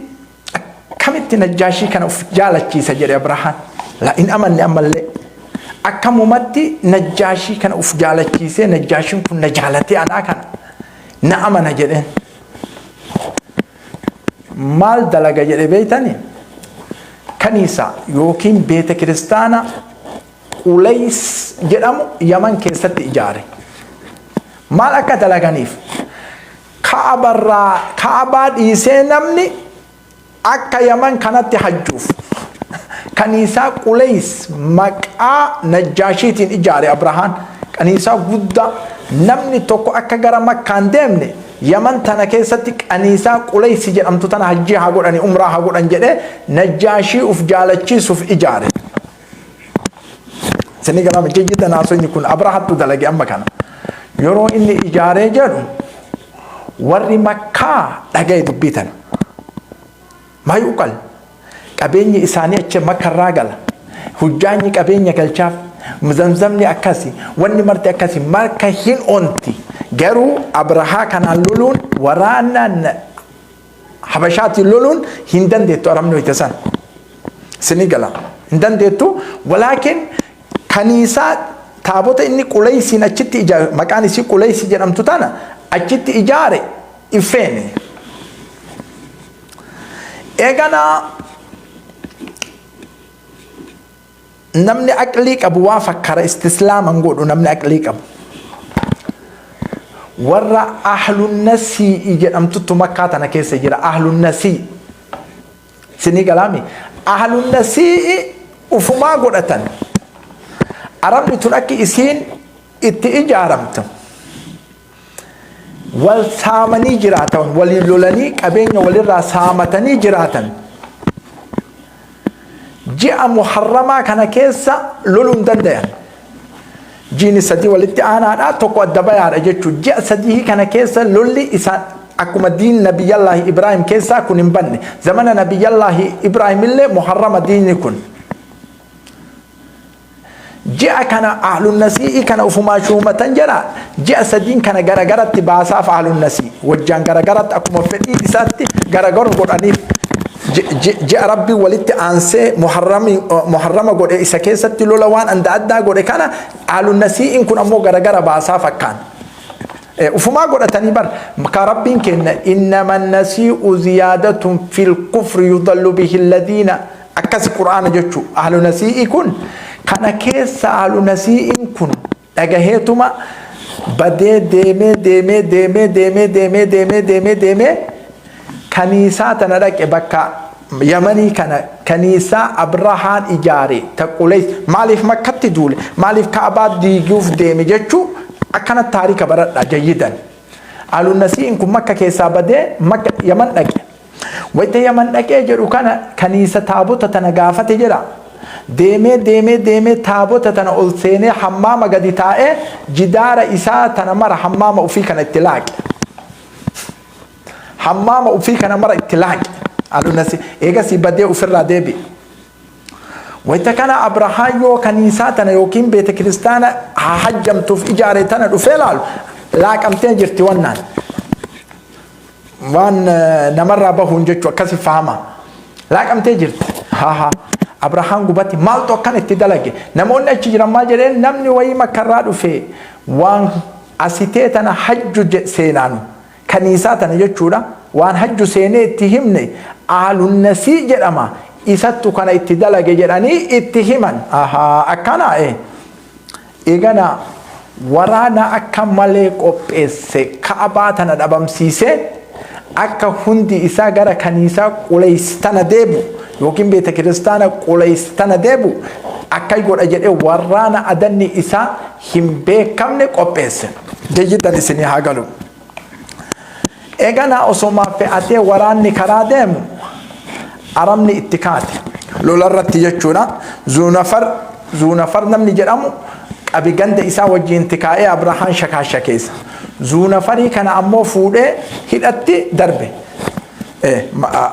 Najjaashii kana of jaalachiisa jedhe Abrahaan. La hin amanne ammallee. Akkamumatti Najjaashii kana of jaalachiisee, Najjaashiin kun na jaalatee anaa kana na amana jedheen. Maal dalaga jedhe beeytani? Kaniisa yookiin beeta kiristaana Quleys jedhamu Yaman keessatti ijaare. Maal akka dalaganiif? Ka'abarraa, Ka'abaa dhiisee namni akka Yaman kanatti hajjuuf. Kaniisaa Quleys maqaa Najjaashiitiin ijaare Abrahaan. Kaniisaa guddaa namni tokko akka gara Makkaan deemne, Yaman tana keessatti kaniisaa Quleys jedhamtu tana hajjii haa godhani, umraa haa godhan jedhee Najjaashii uf jaalachiisuuf ijaare. Isinii galama jejjita naasonni kun Abrahattu dalage amma kana. Yeroo inni ijaaree jedhu warri Makkaa dhagaye dubbii tana. Maa yuqal, qabeenyi isaanii achi Makkarraa gala. Hujjaanyi qabeenya galchaaf, zamzamni akkasi, wanni marti akkasi, Makka hin onti. Garuu Abrahaa kanaan loluun, waraana Habashaatiin loluun hin dandeettu Arabni wayita san. Isinii gala. Hin dandeettu. Walaakin kaniisaa taabota inni Quleysiin achitti ijaare, maqaan isii Quleysi jedhamtu tana achitti ijaare iffeene. Eeganaa namni aqlii qabu waa fakkara, istislaaman godhu namni aqlii qabu. Warra Ahlunnasii jedhamtutu Makkaa tana keessa jira. Ahlunnasii. Isinii galaami. Ahlunnasii ufumaa godhatan. Arabni tun akki isiin itti ijaaramtu, wal saamanii jiraatan, waliin lolanii qabeenya walirraa saamatanii jiraatan. Ji'a Muharramaa kana keessa loluu hin dandayan. Jiini sadii walitti aanaadha, tokko adda bayaadha jechuudha. Ji'a 3 kana keessa lolli isaan akkuma diin Nabiyyallaahi Ibraahim keessaa kun hin banne. Zamana Nabiyyallaahi Ibraahim illee Muharrama diinni kun. Ji'a kana Ahlunnasii'i kana ufumaa shuumatan jedha. Ji'a sadiin kana garagaratti baasaaf Ahlunnasii. Wajjaan garagaratti akkuma fedhii isaatti garagaru godhaniif. Ji'a Rabbiin walitti aansee Muharrama godhe, isa keessatti lola waan adda addaa godhe kana, Ahlunnasii'iin kun ammoo garagara baasaaf akkaan. Ufumaa godhatanii bar ka Rabbiin kenna, innama nasii'u ziyaadatun fil kufri yudallu bihi alladhiina, akkasi Qur'aana jechuu. Ahlu nasii'i kun kana keessa, ahlu nasii'iin kun dhagaheetuma badee deemee deemee deemee deemee deemee deemee deemee deemee kaniisaa tana dhaqe. Bakka Yamanii kana kaniisaa Abrahaan ijaare ta Quleys maaliif Makkatti duule, maaliif Ka'abaa diiguuf deeme jechuu akkana taarika baradha jayyidan. Ahlu nasii'iin kun Makka keessaa badee Makka Yaman dhaqe. Wayita Yaman dhaqee jedhu kana kaniisa taabota tana gaafate jedha. Deemee deemee deemee taabota tana ol seenee, hammaama gadi taa'ee, jidaara isaa tana mara hammaama ofii kana itti laaqe. Hammaama ofii kana mara itti laaqe. Alunasi eegasii badee ofirraa deebi'e. Wayta kana Abrahaan yoo kaniisaa tana yookiin beete kiristaana haa hajjamtuuf ijaare tana dhufee laalu, laaqamtee jirti wannaan. Waan namarraa bahuun jechuu akkasi fahama. Laaqamtee jirti. Haa Abrahaan gubatti maaltu akkan itti dalage? Namoonni achi jiran maal jedheen? Namni wayii Makkarraa dhufe waan asitee tana hajju seenaanu, kaniisaa tana jechuudha, waan hajju seenee itti himne, Aalunnasii jedhama, isattu kana itti dalage jedhanii itti himan. Ahaa, akkana eegana waraana akka malee qopheesse, Ka'abaa tana dhabamsiisee akka hundi isaa gara kaniisaa Quleys tana deebu yookiin beeta kiristaana Quleys tana deebu akka godha jedhee waraana adanni isaa hin beekamne qopheesse. Jayyidan isinii haa galu. Eegana osomaa fe'atee waraanni karaa deemu Arabni itti kaate. Lolarratti jechuudha. Zuunafar, Zuunafar namni jedhamu qabi ganda isaa wajjin itti kaa'ee Abrahaan shakaasha keessa. Zuunafarii kana ammoo fuudhee hidhatti darbe.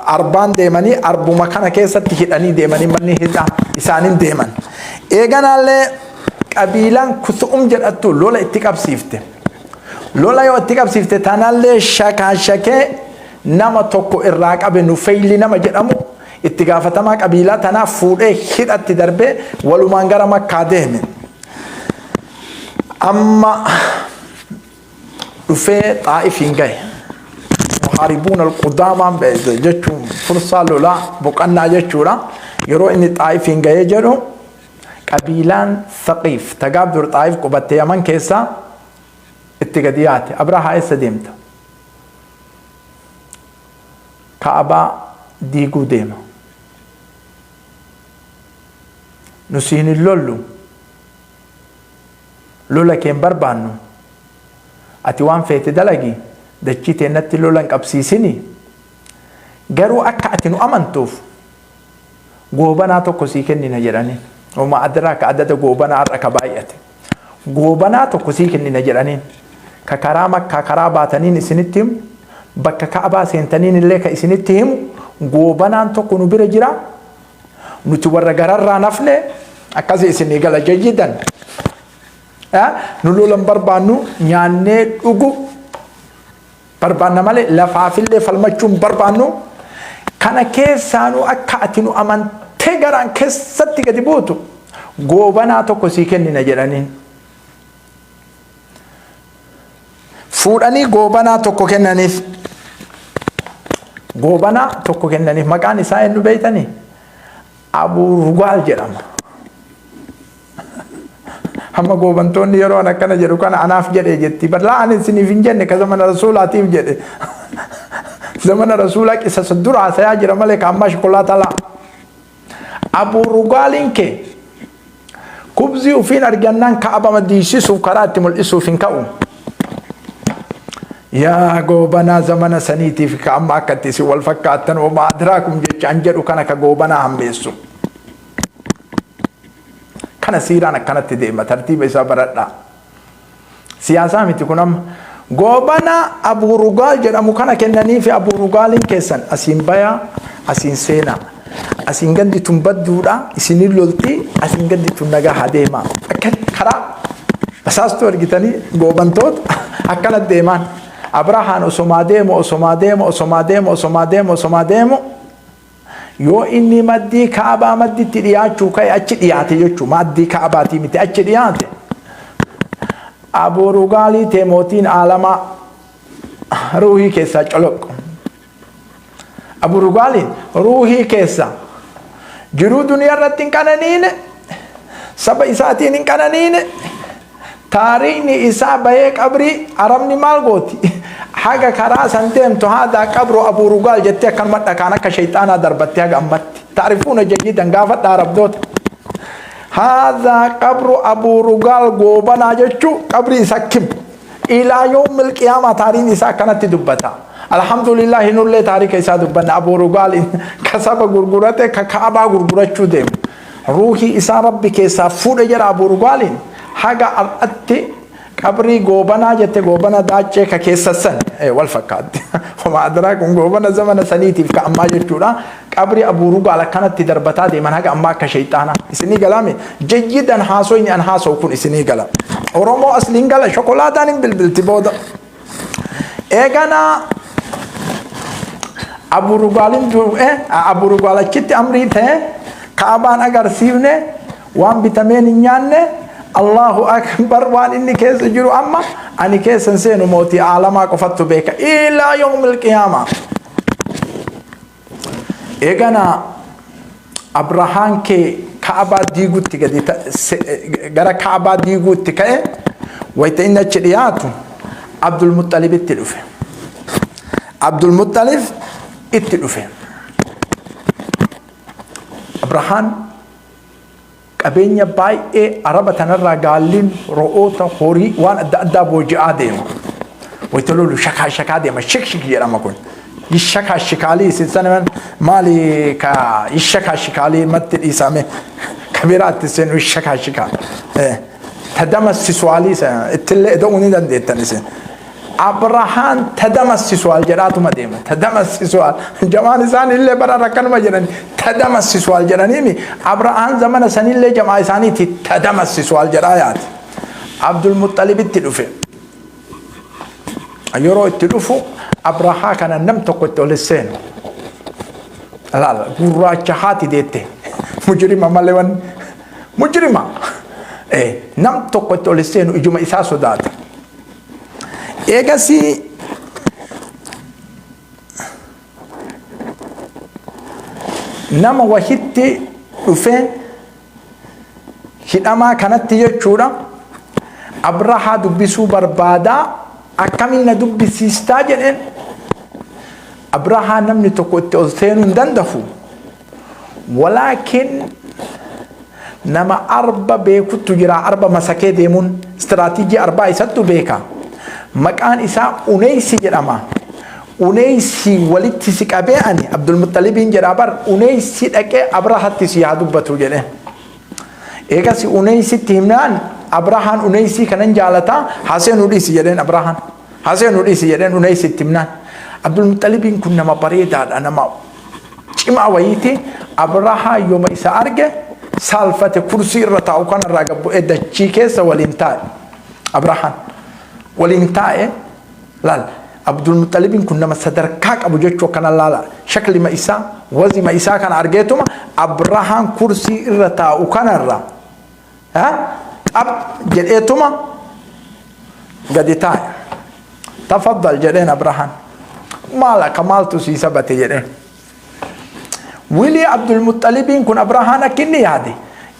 Arbaan deemanii arbuma kana keessatti hidhanii deemanii manni hidhaa isaaniin deeman. Eeganaallee qabiilaan Kusu'um jedhattu lola itti qabsiifte. Lola yoo itti qabsiifte tanallee shakaashakee nama tokko irraa qabe, Nufeyli nama jedhamu, itti gaafatamaa qabiilaa tanaa fuudhee hidhatti darbee walumaan gara Makkaa deeme. Amma dhufee Xaa'ifiin gahe. Muhaaribuun al-Qudaamaan jechuun fursaa lolaa boqannaa jechuudha. Yeroo inni Xaa'ifiin gahee jedhu qabiilaan Saqiif tagaaf dur Xaa'if qubatte Yaman keessaa itti gadi yaate. Abrahaa, eessa deemta? Ka'abaa diiguu deema. Nu siin hin lollu. Lola kee hin barbaannu. Ati waan feete dalagi, dachii teennatti lola hin qabsiisini. Garuu akka ati nu amantuuf goobanaa tokko sii kennina jedhaniin. Wama adraaka adada goobanaa har'a ka baay'ate. Goobanaa tokko sii kennina jedhaniin. Ka karaa Makkaa karaa baataniin isinitti himu, bakka Ka'abaa seentaniin illee ka isinitti himu, goobanaan tokko nu bira jira. Nuti warra gararraa nafne akkasii isinii gala jayyidan. Nu lolan barbaannu, nyaannee dhugu barbaanna malee lafaafillee falmachuun barbaannu. Kana keessaanuu akka ati nu amantee garaan keessatti gadi buutu goobanaa tokko sii kennina jedhaniin. Fuudhanii goobanaa tokko kennaniif. Goobanaa tokko kennaniif. Maqaan isaa eenyu beeytanii? Abuu Rugaal jedhama. Amma goobantoonni yeroo an akkana jedhu kana anaaf jedhe jetti. Bal'aa ani isiniif hin jenne, ka zamana rasuulaatiif jedhe. Zamana rasuulaa qisasa dura haasayaa jira malee ka ammaa shokolaataa laa. Abuu Rugaaliin kee kubzii ufiin argannaan Ka'aba diisisuuf karaa itti mul'isuuf hin ka'u. Yaa goobanaa zamana saniitiif ka amma akka itti isin wal fakkaattan, wamaa adraakum jecha an jedhu kana ka goobanaa hammeessu. Kana siiraan akkanatti deema, tartiiba isaa baradhaa. Siyaasaa miti kun amma. Goobana Abuu Rugaal jedhamu kana kennanii fi Abuu Rugaaliin keessan asiin bayaa, asiin seenaa. Asiin gandi tun badduudha, isinin lolti, asiin gandi tun nagaa haa deemaa. Akka karaa basaastuu argitanii goobantoota akkana deemaan. Abrahaan osomaa deemu, osomaa deemu, osomaa deemu, osomaa deemu, osomaa deemu, yoo inni maddii Ka'abaa madditti dhiyaachuu ka'e, achi dhiyaate jechuun maddii Ka'abaatii miti, achi dhiyaate. Abuu Rugaalii tee mootiin aalamaa ruuhii keessaa coloqqu. Abuu Rugaaliin ruuhii keessa jiruu duniyaa irratti hin qananiine, saba isaatiin hin qananiine. Taariikni isaa bahee qabrii Arabni maal gooti? Haga karaa san deemtu "Haadaa qabru Abuu Rugaal" jettee akkanuma dhakaan akka shayxaanaa darbattee haga ammatti. Taarifuuna jayyidan, gaafadha Arabdoota. "Haadaa qabru Abuu Rugaal" goobanaa jechuu qabrii isa kim. Ilaa yoomil qiyaamaa taariin isaa akkanatti dubbata. Alhamdulillahi, nullee taarika isaa dubbanna. Abuu Rugaal ka saba gurgurate, ka Ka'abaa gurgurachuu deemu. Ruuhii isaa Rabbi keessaa fuudhe jedha. Abuu Rugaaliin haga har'atti Qabrii Goobanaa jette, Goobana Daaccee ka keessa san wal fakkaatti. Homa adraa kun Goobana zamana saniitiif ka ammaa jechuudha. Qabrii Abuu Rugaal akkanatti darbataa deeman haga ammaa akka shayxaanaa. Isinii galaame jayyidan haasoyni an haasow kun isinii gala. Oromoo asliin gala, shokolaataan hin bilbilti booda. Eeganaa Abu Rugaalin du'e, Abu Rugaal achitti amrii ta'e, Ka'abaan agarsiifne, waan bitameen hin nyaanne, Allahu akbar. Waan inni keessa jiru amma ani keessa hin seenu, mootii aalamaa qofattu beeka ilaa yawmil qiyaamaa. Eeganaa Abrahaan kee Ka'abaa diiguutti gadi gara Ka'abaa diiguutti ka'e. Wayita inni achi dhiyaatu Abdul Muxxalibitti dhufe. Abdul Muxxalib itti dhufe. Abrahaan qabeenya baay'ee Araba tanarraa, gaalliin, ro'oota, horii, waan adda addaa booji'aa deema. Wayita lolu shakaa shakaa deema, shik shik jedhama kun. Shakaa shikaalii isin sana maali ka shakaa shikaalii matti dhiisame ka biraatti seenu shakaa shikaa. Tadamassisuwaalii ittillee ida'uu ni dandeettan isin. Abrahaan tadamassisuwaal jedhaatuma deema. Tadamassisuwaal. Jamaan isaan illee bara akkanuma jedhani. Tadamassisuwaal jedhaniimi. Abrahaan zamana sanillee jamaa isaaniiti tadamassisuwaal jedhaa yaate. Abdul Muxxalibitti dhufe. Yeroo itti dhufu Abrahaa kana nam tokko itti ol seenu. Laala, gurraacha haati deette. Mujrima malee wanni. Mujrima. Nam tokko itti ol seenu, ijuma isaa sodaata. Eegasii nama wahitti dhufee hidhamaa kanatti jechuudha. Abrahaa dubbisuu barbaadaa, akkamiin na dubbisiistaa jedheen. Abrahaa namni tokko itti ol seenuu hin danda'u. Walaakin nama arba beekuttu jira, arba masakee deemuun istiraatiijii arbaa isattu beeka. Maqaan isaa Uneysi jedhama. Uneysi walitti si qabee, ani Abdulmuxalibiin jedhaa bar, Uneysi dhaqee Abrahatti si haa dubbatu jedhe. Eegas Uneysitti himnaan Abrahaan Uneysii kanan jaalataa, haseenuu dhiisi jedheen Abrahaan. Haseenuu dhiisi jedheen Uneysitti himnaan. Abdulmuxalibiin kun nama bareedaadha, nama cimaa wayiiti. Abrahaa yooma isa arge saalfate, kursii irra taa'u kanarraa gad bu'ee dachii keessa waliin taa'e. Abrahaan waliin taa'e. Laal, Abdulmuxalibiin kun nama sadarkaa qabu jechuu akkana laala. Shaklima isaa, wazima isaa kana argeetuma Abrahaan kursii irra taa'u kanarra xap jedheetuma gadi taa'e. Tafaddal jedheen Abrahaan. Maal akka maaltu sii sabate jedheen. Wilii Abdulmuxalibiin kun Abrahaan akka inni yaade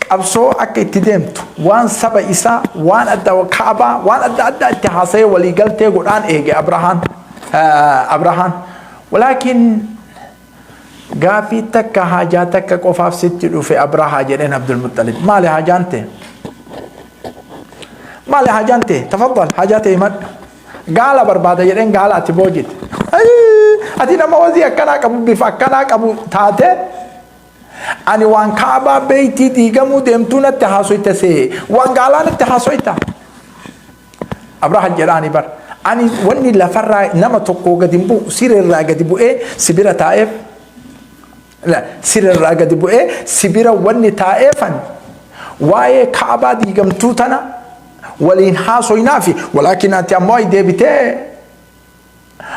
qabsoo akka itti deemtu, waan saba isaa, waan adda Kaabaa, waan adda addaa itti haasa'ee walii galtee godhaan eege Abrahaan. Abrahaan. Walaakin gaafii takka, haajaa takka qofaaf sitti dhufe Abrahaa jedheen Abdulmuxalib. Maali haajaan ta'e? Maali haajaan ta'e? Tafaddal, haajaa ta'e himadhu. Gaala barbaada jedheen, gaala ati boojite. Ati nama wazii akkanaa qabu, bifa akkanaa qabu taate, ani waan Kaabaa beeytii diigamuu deemtuu natti haasoyta see, waan gaalaa natti haasoyta. Abraha jedhaani bar. Ani wanni lafarraa nama tokkoo gadi hin bu'u, sireerraa gadi bu'ee sibira taa'eef, sirerraa gadi bu'ee sibira wanni taa'eefan waa'ee Kaabaa diigamtuu tana waliin haasoynaafi, walaakin ati ammoo ay deebitee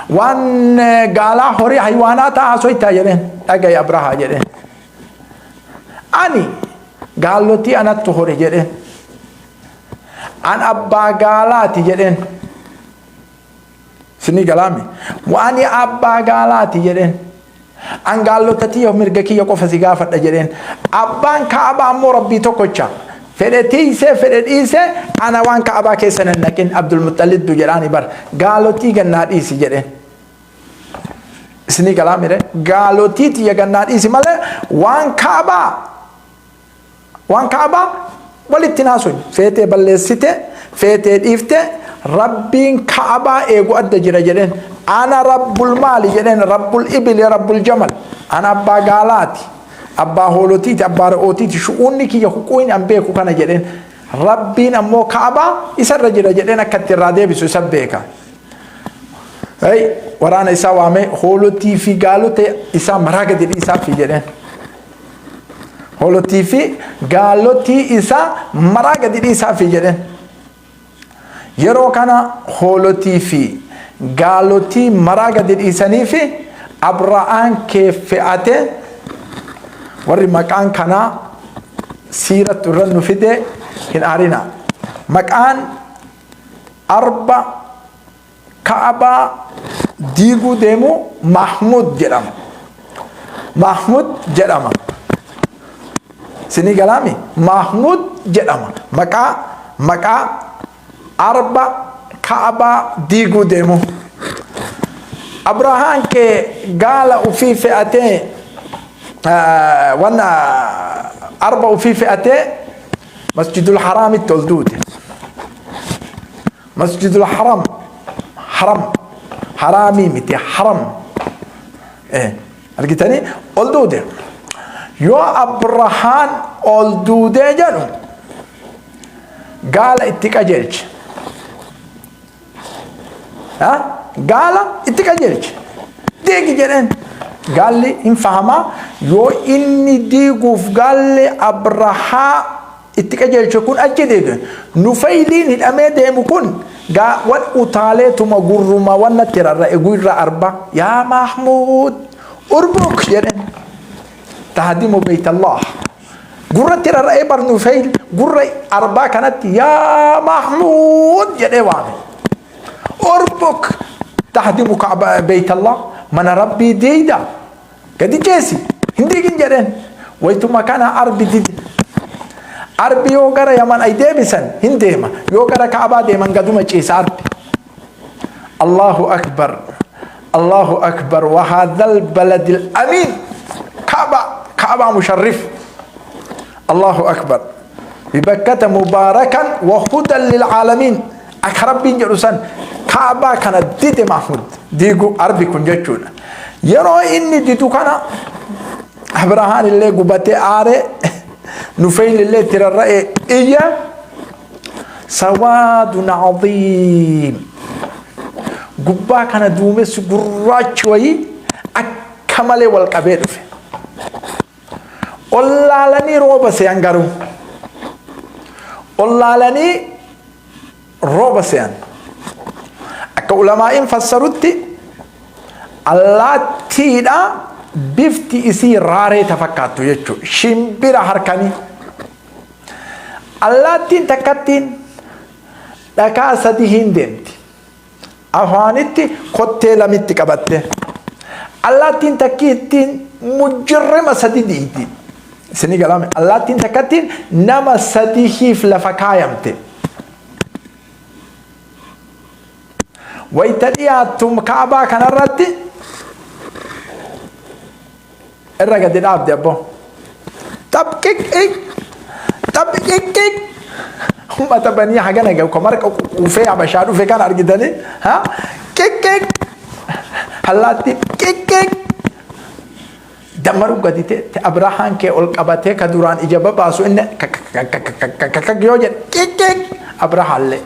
waan gaalaa, horii, haywaanaa ta'a haasoytaa jedheen. Dhagaye Abrahaa jedheen. Ani gaallotii anattu hore jedheen. An abbaa gaalaati jedheen. Sinii galaame. Ani abbaa gaalaati jedheen. An gaallota tiyya mirga kiyya qofa si gaafadha jedheen. Abbaan Kaabaa ammoo Rabbii tokkocha. Fedhe tiisee, fedhe dhiisee, ana waan Kaabaa keessa nan naqin Abdulmuxalibdu jedhaani bar. Gaalotii gannaa dhiisi jedheen. Isinii galaamire, gaalotii tiyya gannaa dhiisi malee waan Kaabaa walitti naasuun, feetee balleessite, feetee dhiifte, Rabbiin Kaabaa eegu adda jira jedheen. Ana rabbul maali jedheen, rabbul ibili, rabbul jamal. Ana abbaa gaalaati, abbaa hoolotiiti, abbaa re'ootiiti, shu'uunni kiyya huquuin an beeku kana jedheen. Rabbiin ammoo Ka'abaa isarra jira jedheen akka itti irraa deebisu isa beeka. Waraana isaa waamee hoolotii fi gaalota isaa maraa gadi dhiisaafi jedheen. Hoolotii fi gaalotii isaa maraa gadi dhiisaafi jedheen. Yeroo kana hoolotii fi gaalotii maraa gadi dhiisanii fi Abra'aan kee fe'ate. Warri maqaan kanaa siirattu irra nu fide hin aarina. Maqaan arba Ka'abaa diiguu deemu Mahmud jedhama. Mahmud jedhama. Sinii galaami? Mahmud jedhama. Maqaa arba Ka'abaa diiguu deemu. Abrahaan kee gaala ufii fe'atee, wanna arba ufii fe'atee Masjidul Haraamitti ol duute. Masjidul Haram, Haram, haraamii miti, Haram argitanii ol duute. Yoo Abrahaan ol duudee jedhu gaala itti qajeelche. Gaala itti qajeelche. Diigi jedheen. Gaalli hin fahamaa, yoo inni diiguuf gaalli Abrahaa itti qajeelche kun achi diige. Nufayliin hidhamee deemu kun wan utaaleetuma gurruma wannatti rarra'e guyra arba. Yaa Mahmuud, urbuk jedheen. Tahdimu beeytallah. Gurratti rarra'ee bar Nufayl gurra arbaa kanatti yaa Mahmuud jedhee waame. Urbuk tahdimu Kaaba beeytallah, mana Rabbii diigda, gadi ceesi, hin diigin jedheen. Waytuma kana arbi dide. Arbi yoo gara Yaman ay deebisan hin deema. Yoo gara Kaabaa deeman gaduma ciisa arbi. Allahu akbar. Allahu akbar. Wa haadhal baladil amiin. Kaaba Kaabaa musharrif. Allahu akbar. Bibakkata mubaarakan wa hudan lil aalamiin. Akka Rabbiin jedhu san Kaabaa kana dide Mahmud diigu arbi kun jechuudha. Yeroo inni didu kana Abrahaan illee gubatee aare, Nufeyl illee itti rarra'e iyya, sawaadun aziim, gubbaa kana duumessi gurraachi wayii akka malee wal qabee dhufe. Ollaalanii rooba se'an, garuu ollaalanii rooba se'an. Akka ulamaa'iin fassarutti allaattiidha, bifti isii raaree ta fakkaattu jechuudha. Shimbira harkanii. Allaattiin takkattiin dhakaa sadi hin deemti. Afaanitti kottee lamitti qabatte. Allaattiin takkiittiin mujjirrima sadi diigdi. Isinii galaame? Allaattiin takkattiin nama sadihiif lafa kaayamte. Wayita dhiyaattu Kaabaa kanarratti irra gadi dhaabde abboo. Xapqiqiq xapqiqiq, ummata banii hagana gahu ka marqa quufee Habashaa dhufe kan argitanii ha qiqqiq, allaatti qiqqiq dammaruu gadi ta'e. Abrahaan kee ol qabatee ka duraan ija babaasu inni kakakakakakakak yoo jedhe qiqqiq Abrahaallee.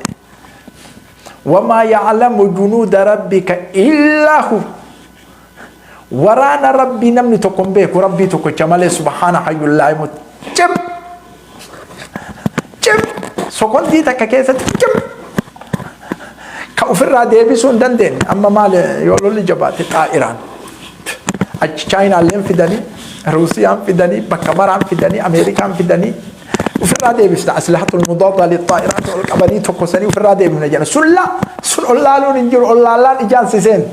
Wamaa ya'lamu junuuda rabbika illaa hu. Waraana Rabbii namni tokko hin beeku Rabbii tokkicha malee, subhaana hayyul laa yamut. Cim! Cim! Sokondii takka keessatti cim! Ka ofirraa deebisuu hin dandeenye. Amma maal yoo lolli jabaate xaa'iraan. Achi Chaayinaalleen fidanii, Ruusiyaan fidanii, bakka maraan fidanii, Ameerikaan fidanii ofirraa deebisna. Aslahatul mudaada lixaa'iraat ol qabanii tokkosanii ofirraa deebifna jedha. Sun laa, sun ol laaluun hin jiru. Ol laallaan ijaan si seenti.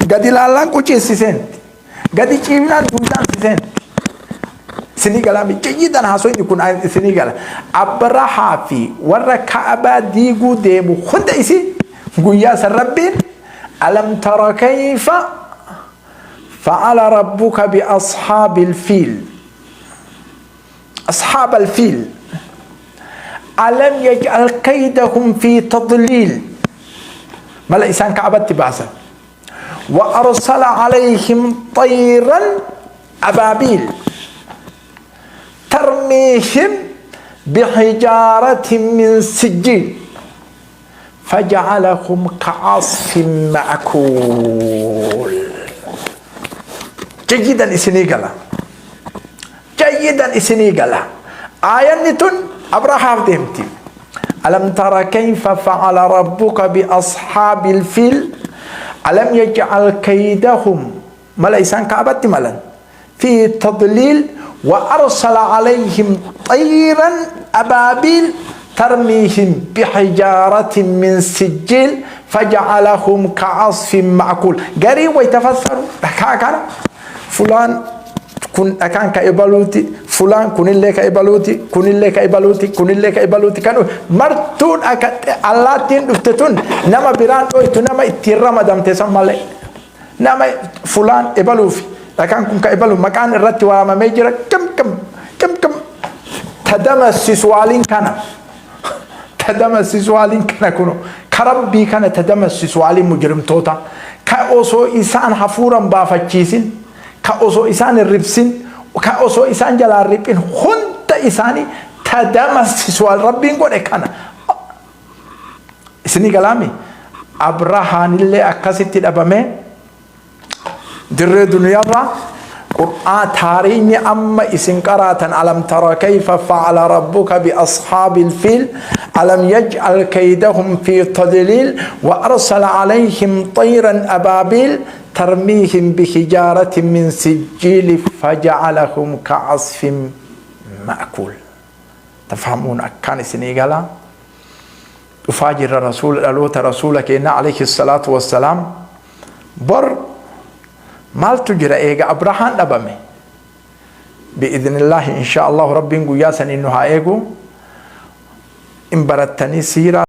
Gadi laallaan quciis si seenti. Gadi ciifnaan duudaan si seenti. Isinii galaa jayyidan haasofni kun isinii gala. Abrahaa fi warra Ka'abaa diiguu deemu hunda isii guyyaa san Rabbiin alam tara kayfa fa'ala rabbuka bi ashaabil fiil. Ashaabal fiil. Alam yaj'al kaydahum fi tadliil. Mala isaan Ka'abatti baasan. Wa arsala alayhim tayran abaabiil. Tarmiihim Bihijaaratin min sijjiil fajacalahum kacasfin ma'kuul. Jayyidan isinii gala. Jayyidan isinii gala. Aayanni tun Abrahaaf deemti. Alam tara kayfa facala rabbuka biashaabil fiil alam yajcal kaydahum mala isaan Ka'batti malan fi tadliil wa arsala alayhim xayran abaabiil tarmiihim bihijaaratin min sijjiil fajacalahum ka'asfin ma'kuul. Garii wayta fassaru dhakaa kana fulaan kun dhakaan ka ebaluuti, fulaan kunillee ka ebaluuti, kunillee ka ebaluuti, kunillee ka ebaluuti, kan martuu dhaka allaattiin dhufte tun nama biraan dhoytu, nama ittiin ramadamte san malee. Nama fulaan ebaluufi dhakaan kun ka ebalu maqaan irratti waamamee jira. Kam kam kam kam tadamassisu waaliin kana, tadamassisu waaliin kana, kuno ka Rabbii kana tadamassisu waaliin mujrimtoota ka osoo isaan hafuuran baafachiisin, ka osoo isaan hin ribsin, ka osoo isaan jalaan riphin hunda isaanii tadamassisu waal Rabbiin godhe kana isinii galaami. Abrahaanillee akkasitti dhabame dirree duniyaarraa. Qur'aan taariinyi amma isin qaraatan, alam tara kayfa facala rabbuka biashaabil fiil alam yaj'al kaydahum fi tadliil wa arsala calayhim tayran abaabiil tarmiihim bihijaaratin min sijjiili fajacalahum kacasfin ma'kuul. Tafhamuun akkaan isinii galaa. Dhufaa jirra Rasuula, dhaloota Rasuula keenya alayhi salaatu wassalaam. Bor maaltu jira eega Abrahaan dhabame? Bi'idhnillaahi, insha Allahu, Rabbiin guyyaa saniin nu haa eegu. In barattanii siiraa.